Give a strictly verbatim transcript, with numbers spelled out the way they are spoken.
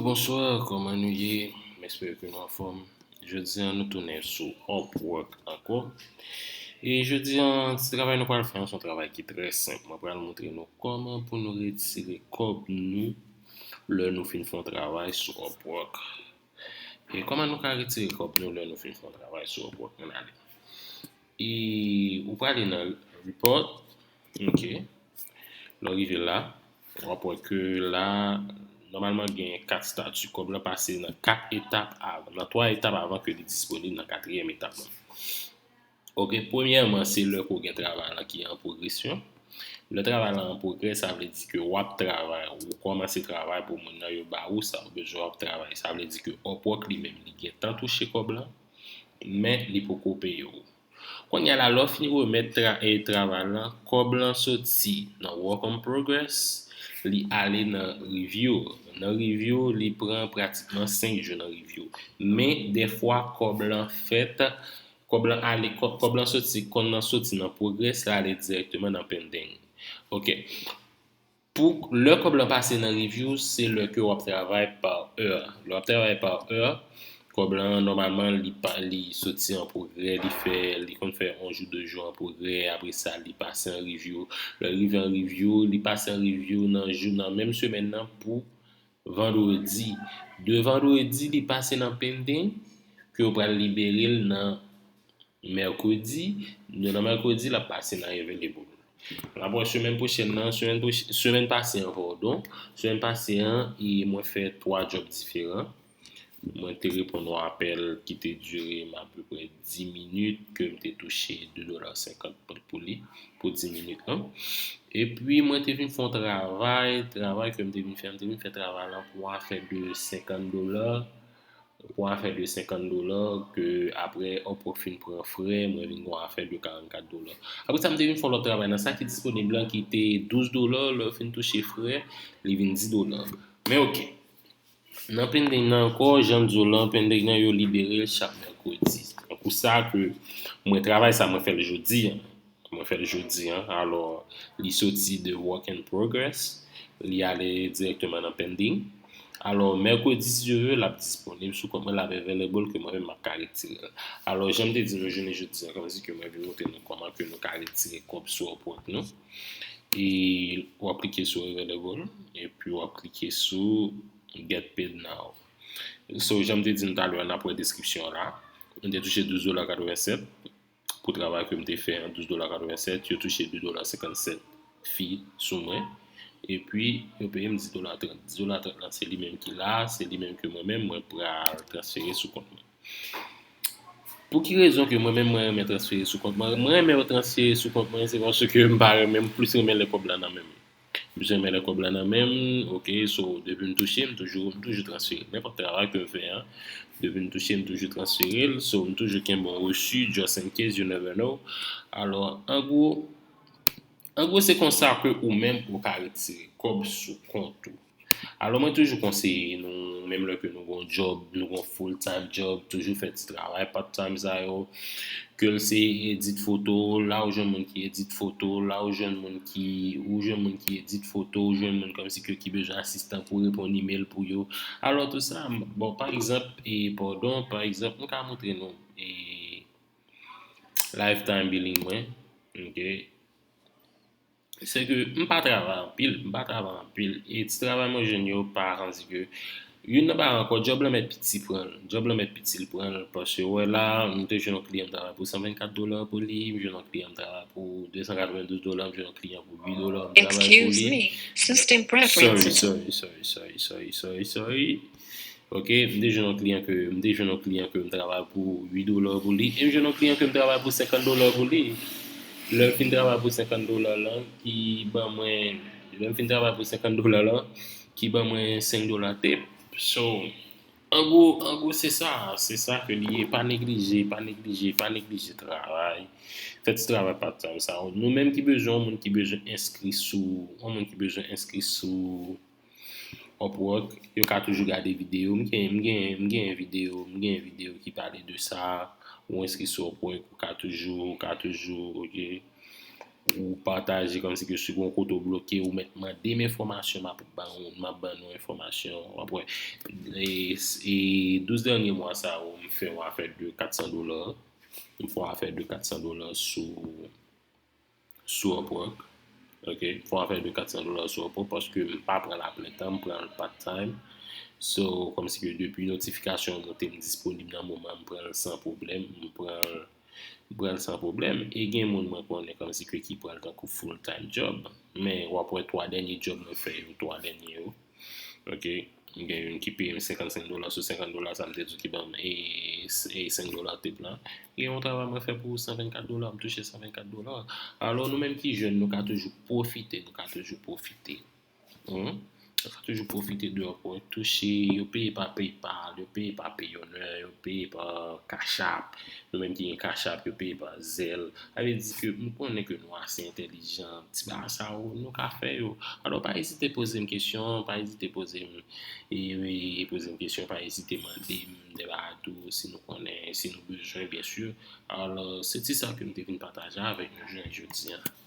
Bonswa, kòman nou ye? M espere ke nou anfòm. Jodi a, nou tounen sou Upwork ankò. E jodi a, ti travay nou pral fè an, se yon travay ki trè senp. Mwen pral montre nou kòman pou nou retire kòb nou lè nou fin fè yon travay sou Upwork. E kòman nou ka retire kòb nou lè nou fin fè yon travay sou Upwork? Ann ale. E ou prale nan report. Ok. Lè w rive la, w ap wè ke la, nòmalman gen kat estati. Kòb lan pase nan kat etap avan, nan twa etap avan ke li disponib nan katriyèm etap lan. Ok, premyèman, se lè ke w gen travay lan ki an pwogresyon. Lè travay lan an pwogrè, sa vle di ke w ap travay, ou kòmanse travay pou moun nan yo ba ou sa ou bezwen, w ap travay. Sa vle di ke Upwork li menm, li gentan touche kòb lan, men li poko peye w. Kounye a la, lè w fin remèt tra, e, travay lan, kòb lan soti nan work in progress, li ale nan review. Nan review, li pran pratikman senk jou nan review. Men, dèfwa, kòb lan fèt, kòb lan ale, kòb, kòb lan soti, konn nan soti nan progress, la ale dirèkteman nan pending. Ok. Pou lè kòb lan pase nan review, se lè ke w ap travay pa è. Lè w ap travay pa è, kòb lan nòmalman li pa, li soti an pwogrè, li fè, li konn fè yon jou, de jou an pwogrè, apre sa li pase an review. Lè l rive an review, li pase an review nan jou, nan menm semèn nan pou vandredi. De vandredi, li pase nan pending, ke yo pral libere l nan mèkredi. Nan mèkredi, l ap pase nan available. L ap wè semèn pwochèn nan, semèn pwoch-, semèn pase an, padon. Semèn pase an, e mwen fè twa djòb diferan. Mwen te reponn yon apèl ki te dire m apeprè dis minit, ke m te touche de dola senkant pou li, pou dis minit lan. Epi, mwen te vin fè yon travay, travay ke m te vin fè, m te vin fè travay lan pou yon afè de senkant dola, pou yon afè de senkant dola, ke apre Upwork fin pran frè, mwen vin gen yon afè de karannkat dola. Apre sa, m te vin fè yon lòt travay nan sa ki disponib lan, ki te douz dola, lè w fin touche frè, li vin dis dola. Men ok. Nan pending nan ankò, jan m di w lan, pending nan yo libere l chak mèkredi. Tankou sa ke mwen travay sa, mwen fè l jodi a. Mwen fè l jodi a. Alò, li soti de work in progress, li ale dirèkteman nan pending. Alò, mèkredi, si Dye vle, l ap disponib sou kont mwen, l ap available ke mwen menm m ap ka retire l. Alò, jan m te di nou jounen jodi a, kòmsi ke mwen vin montre nou kòman ke nou ka retire kòb sou Upwork nou. E w ap klike sou available, epi w ap klike sou Get paid now. So, jan m te di nou talè a, n ap wè deskripsyon an la. M te touche douz dola katrevennsèt pou travay ke m te fè an, douz dola katrevennsèt, yo touche de dola senkannsèt fee sou mwen. Epi, yo peye m dis dola trant. Dis dola trant lan, se li menm ki la, se li menm ke mwen menm, mwen pral transfere sou kont mwen. Pou ki rezon ke mwen menm mwen renmen transfere sou kont mwen? Mwen renmen transfere sou kont mwen, se paske m pa renmen, m plis renmen lè kòb la nan men m. M plis renmen lè kòb la nan men m, ok, so, depi m touche, m toujou, m toujou transfere. Nenpòt travay ke m fè an, depi m touche, m toujou transfere l, so, m toujou kenbe yon resi, just in case, you never know. Alò, an gwo, an gwo, se konsa ke ou menm ou ka retire kòb sou kont ou. Alò, mwen toujou konseye nou, menm lè ke nou gon djòb, nou gon full time job, toujou fè ti travay part time sa yo. Ke l se edit foto, la ou jwenn moun ki edit foto, la ou jwenn moun ki, ou jwenn moun ki edit foto, ou jwenn moun kòmsi ke ki bezwen asistan pou reponn email pou yo. Alò, tou sa, bon, pa egzanp, e, padon, pa egzanp, m ka montre nou, e, lifetime billing mwen, ok? Se ke m pa travay anpil, m pa travay anpil. E ti travay mwen jwenn yo pa, kòmsi ke youn nan pa ankò, djòb lan mèt piti pran l. Djòb lan mèt piti l pran l, paske wè la, m te jwenn yon kliyan m travay pou san vennkat dola pou li, m jwenn yon kliyan m travay pou de san katrevendouz dola, m jwenn yon kliyan pou uit dola, m travay pou li. Excuse me, system preferences. Sorry, sorry, sorry, sorry, sorry, sorry, sorry. Ok, m te jwenn yon kliyan ke, m te jwenn yon kliyan ke m travay pou uit dola pou li, e m jwenn yon kliyan ke m travay pou senkant dola pou li. Lè m fin travay pou senkant dola lan, ki ban mwen, lè m fin travay pou senkant dola lan, ki ban mwen senk dola tip. So, an gwo, an gwo, se sa, se sa ke li ye. Pa neglije, pa neglije, pa neglije travay. Fè ti travay part time sa. Nou menm ki bezwen, moun ki bezwen enskri sou, yon moun ki bezwen enskri sou Upwork, yo ka toujou gade videyo. M gen, m gen, m gen videyo, m gen videyo ki pale de sa. Ou enskri sou Upwork, ou ka toujou, ou ka toujou, ok. Ou pataje kòmsi ke si gon kote w bloke, ou mèt mande m enfòmasyon, m ap ban ou, m ap ban nou enfòmasyon. W ap wè. e, e douz dènye mwa sa yo, m fè yon afè de kat san dola. M fè yon afè de kat san dola sou, sou Upwork. Ok, m fè yon afè de kat san dola sou Upwork paske m pa pran l a plen tan, m pran l part time. So, kòmsi ke depi notifikasyon an monte, m disponib nan moman, m pran l san pwoblèm, m pran l, m pran l san pwoblèm. E gen moun mwen konnen kòmsi ke ki pran l tankou full time job. Men w ap wè twa dènye job mwen fè yo, twa dènye yo. Ok, m gen youn ki peye m senkannsenk dola sou senkant dola, sa m te di w ki ban m e, e senk dola tip la. Gen yon travay mwen fè pou san vennkat dola, m touche san vennkat dola. Alò, nou menm ki jèn, nou ka toujou pwofite, nou ka toujou pwofite. Hmm? Nou ka toujou pwofite de Upwork, touche, yo peye pa PayPal, yo peye pa Payoneer, yo peye pa Cash App. Nou menm ki gen Cash App, yo peye pa Zelle. Sa vle di ke m konnen ke nou ase entèlijan, ti bagay sa yo, nou ka fè yo. Alò, pa ezite poze m kesyon, pa ezite poze m, e, e, poze m kesyon, pa ezite mande m de bagay tou, si nou konnen, si nou bezwen, byen si. Alò, se ti sa ke m te vin pataje avèk nou jounen jodi a.